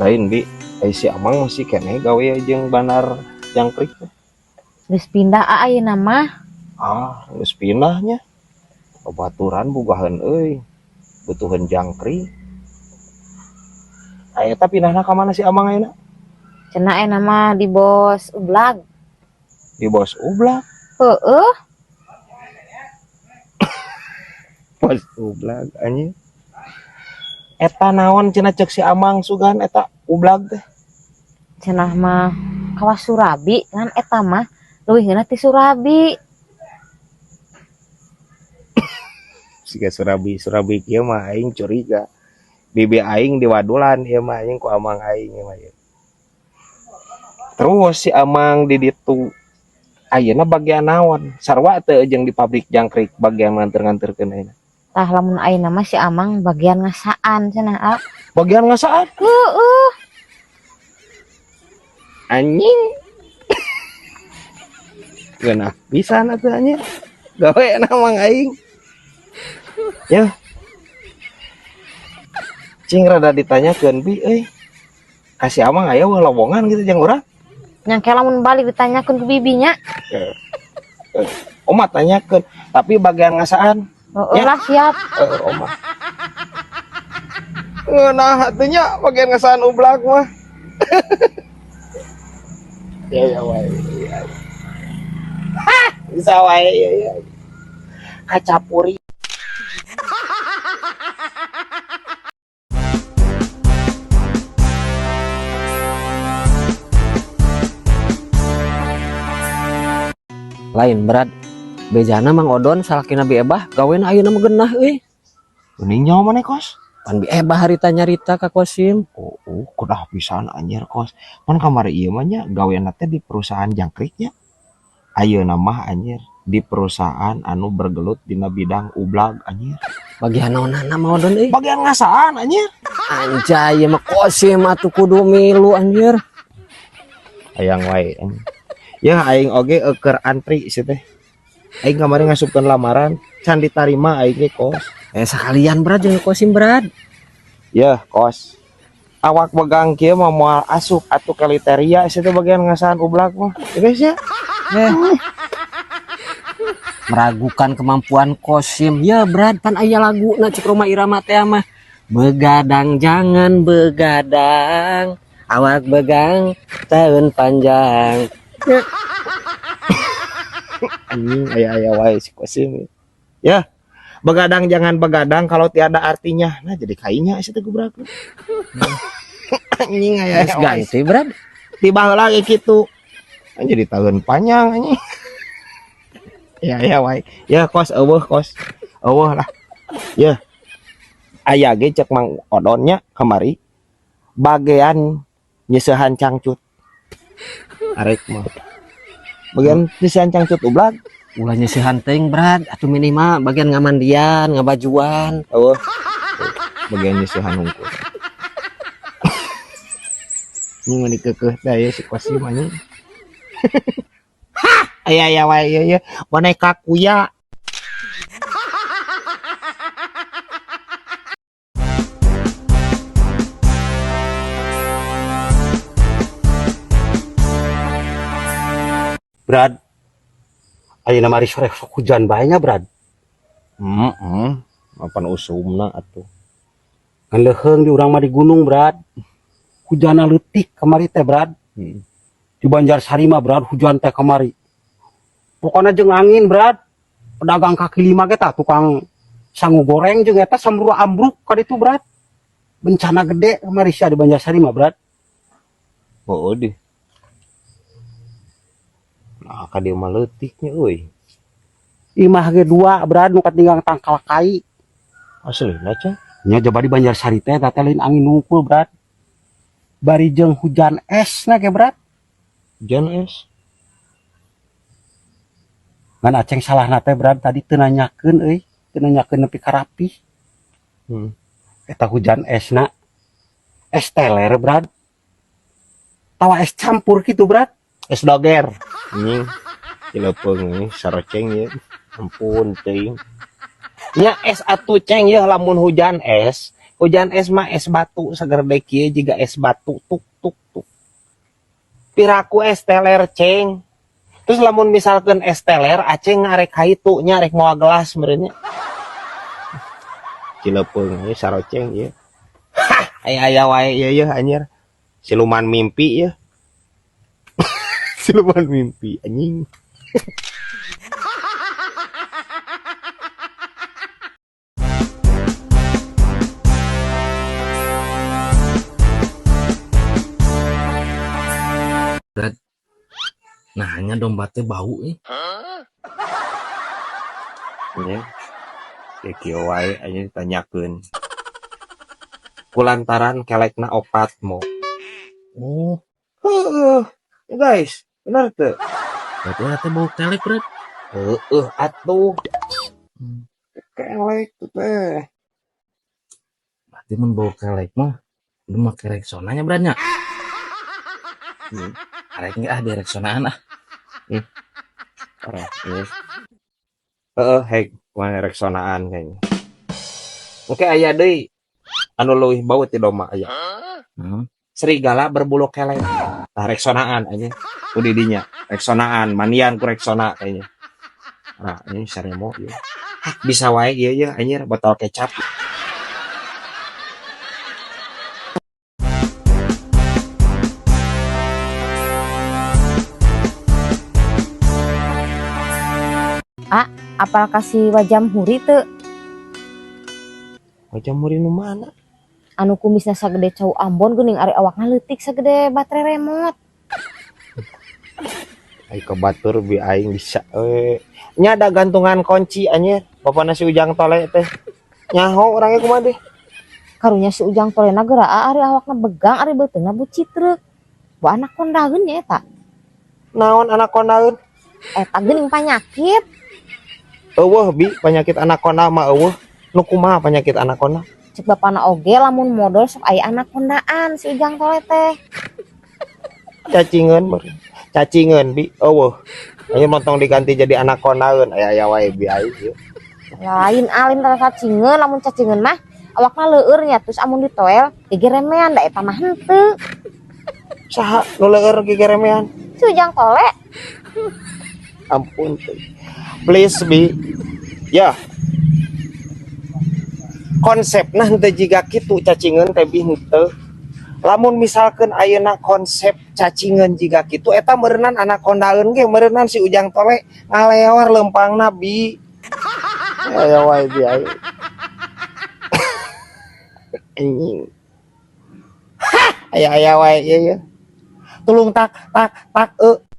Lain bi, ai si Amang masih keneh gawe jeung bandar jangkrik teh? Geus pindah ah ayeuna mah. Ah, geus pindahnya. Babaturan bogaheun euy. Butuheun jangkrik. Aya eta pindahna ka mana si Amang ayeuna? Cenah ayeuna mah di Bos Ublag. Di Bos Ublag. Heeh. Bos Ublag anjing. Eta naon cenah cek si Amang sugan eta Ublag teh? Cenah mah kawas Surabi ngan eta mah leuwih ngeunah ti Surabi. Siga Surabi, Surabi kieu mah aing curiga. Bibi aing diwadulan ieu mah anjing ku Amang aing ieu mah ieu. Terus si Amang di ditu ayeuna bagian naon? Sarua teu jeung di pabrik jangkrik bagian nganter-nganterkeun ayeuna. Tah lamun ayeuna mah si Amang bagian ngasaan cenah, ah. Bagian ngasaan? Heeh. Anjing. Geunah pisan atuh anjing. Gawe na Mang aing. Ya. Cing rada ditanyakeun bi euy. Ka si Amang aya weh lowongan gitu jeung urang. Nyangke lamun balik ditanyakeun ku bibinya. Oma tanyakeun, tapi bagian ngasaan. Heeh Ya. lah siap. Oma. Ngeunah atuh nya bagian ngasaan Ublag mah. Ya ya wae. Ya. Hah, bisa wae ya ya. Kacapuri. Lain berat. Bejana Mang Odon salakina Bi Ebah gawena ayeuna mah geunah euy. Geuning nyawa maneh kos? Pan Bi Ebah harita nyarita ka Kosim. Oh, oh, kudah pisan anjir kos. Pan kamari ieu mah nya gawena teh di perusahaan jangkriknya. Ayeuna mah anjir di perusahaan anu bergelut dina bidang ublag anjir. Bagian naonana Mang Odon euy? Bagian ngasaan anjir. Anjay ieu mah Kosim atuh kudu milu anjir. Hayang wae anjir. Ya aing oge eueur antri sih teh. Aing kamari ngasupkeun lamaran can ditarima aing ge kos. Sekalian berat jeung Kosim berat. Ya kos. Awak begang kieu mah moal asup atuh kriteria sih teh bagian ngasaan ublag mah. Ya guys ya. Meragukan kemampuan Kosim. Ya berat pan aya laguna cek Rhoma Irama teh mah. Begadang jangan begadang, awak begang tahun panjang. Ya. Anjing aya-aya wae si Kosim. Ya. Begadang jangan begadang kalau tiada artinya. Nah jadi kainya sih teh gubrak. Anjing aya-aya Geus wae. ganti berat. Tiba heula ge kitu. Kan jadi tahun panjang anjing. Ya ya wae. Ya kos eueuh kos. Eueuh lah. Ya. Aya ge cek Mang Odonnya kamari bagian nyeusehan cangcut. Arek mah. Bagian nyeusehan cangcut ublag. Ulah nyeusehan teuing berat atuh minimal bagian ngamandian, ngabajuan. Eueuh. Bagian nyeusehan hungkul. Ini mah dikekeuh teh ya si Kosim anjing. Hah, aya aya wae ieu ieu boneka kuya. Brad, ayeuna mah sore sok hujan bae nya, Brad. Heeh. Mapan usumna atuh. Ngan leuheung di urang mah di gunung, Brad. Hujanna leutik kamari teh, Brad. Di Banjarsari mah, Brad, hujan teh kamari. Pokona jeung angin, Brad. Pedagang kaki lima ge tah tukang sangu goreng jeung eta samrua ambruk ka ditu, Brad. Bencana gede kamari sia di Banjarsari mah, Brad. Oh, deh. Nah, ka dieu mah leutiknya euy. Imah ge dua, Brad, nu katinggang tangkal kai. Aslina, Cang? Nya coba di Banjarsari teh teh lain angin nungkul, Brad. Bari jeung hujan es na ge, Brad. Hujan es. Ngan aceng salahna teh, Brad, tadi teu nanyakeun euy, teu nanyakeun nepi ka rapih. Eta hujan esna. Es teler, Brad. Tawa es campur gitu, Brad. Es doger. Anjing. Cilepeung ini saroceng ieu. Ampun teuing. Nya es atuh ceng yeuh lamun hujan es. Hujan es mah es batu sagede kieu jiga es batu tuk tuk tuk. Piraku es teler, Ceng. Terus lamun misalkan es teler, Aceng arek kaitu nya, arek mawa gelas meureun nya. Cilepeung ieu saroceng ieu. Hah, aya aya wae ieu yeuh anjir. Siluman mimpi ieu. Siluman mimpi anjing. Brad, nah hanya domba teh bau eh. Nya. Ya kieu wae anjing ditanyakeun. Kulantaran kelekna opat mo. Oh, Heueuh. Guys, bener teu? Berarti eta teh bau kelek, Brad. Heueuh atuh. Kelek tuh teh. Berarti mun bau kelek mah udah make Rexona nya, Brad nya. Arek ge ah di Rexonaan ah. Parah, iya. Heeh, hek mana Rexonaan kayaknya. Oke, aya deui anu leuwih bau ti domba aya. Serigala berbulu kelek. Tah Rexonaan aja. Ku di dinya. Rexonaan, mandian ku Rexona kayaknya. Nah, ini saremo ieu. Hah, bisa wae ieu ye anjir botol kecap. Apal ka si Wa Jamhuri teu? Wa Jamhuri nu mana? Anu kumisna sagede cau Ambon geuning, ari awakna leutik sagede baterai remote. Ai ka batur bi aing bisa we. Nya ada gantungan kunci anjir. Bapana si Ujang Tole teh. Nyaho orangnya kumaha deh. Karunya si Ujang Tole na geura ari awakna begang, ari beuteungna bucitreuk. Bu anak kondaeun nya eta. Naon anak kondaeun? Eta geuning panyakit. Eueuh bi penyakit anakonda mah eueuh. Nu kumaha penyakit anakonda? Cek bapana oge lamun modol sok aya anakondaan si Ujang Tole teh. Cacingeun meureun. Cacingeun bi eueuh. Aya montong diganti jadi anakondaeun, aya aya wae bi aing ieu. Lain alin tara cacingeun, lamun cacingeun mah awakna leueur nya, terus amun ditoel gegeremean, da eta mah henteu. Saha nu leueur gegeremean? Si Ujang Tole. Ampun teh. Please bi. Ya. Konsepna henteu jiga kitu cacingeun teh bi henteu. Lamun misalkeun ayeuna konsep cacingeun jiga kitu eta meureunan anakondaeun ge meureunan si Ujang Tole ngaleor leumpangna bi. Aya wae bi aing. Anjing. Hah, aya aya wae ieu ye. Tulung tak tak tak e.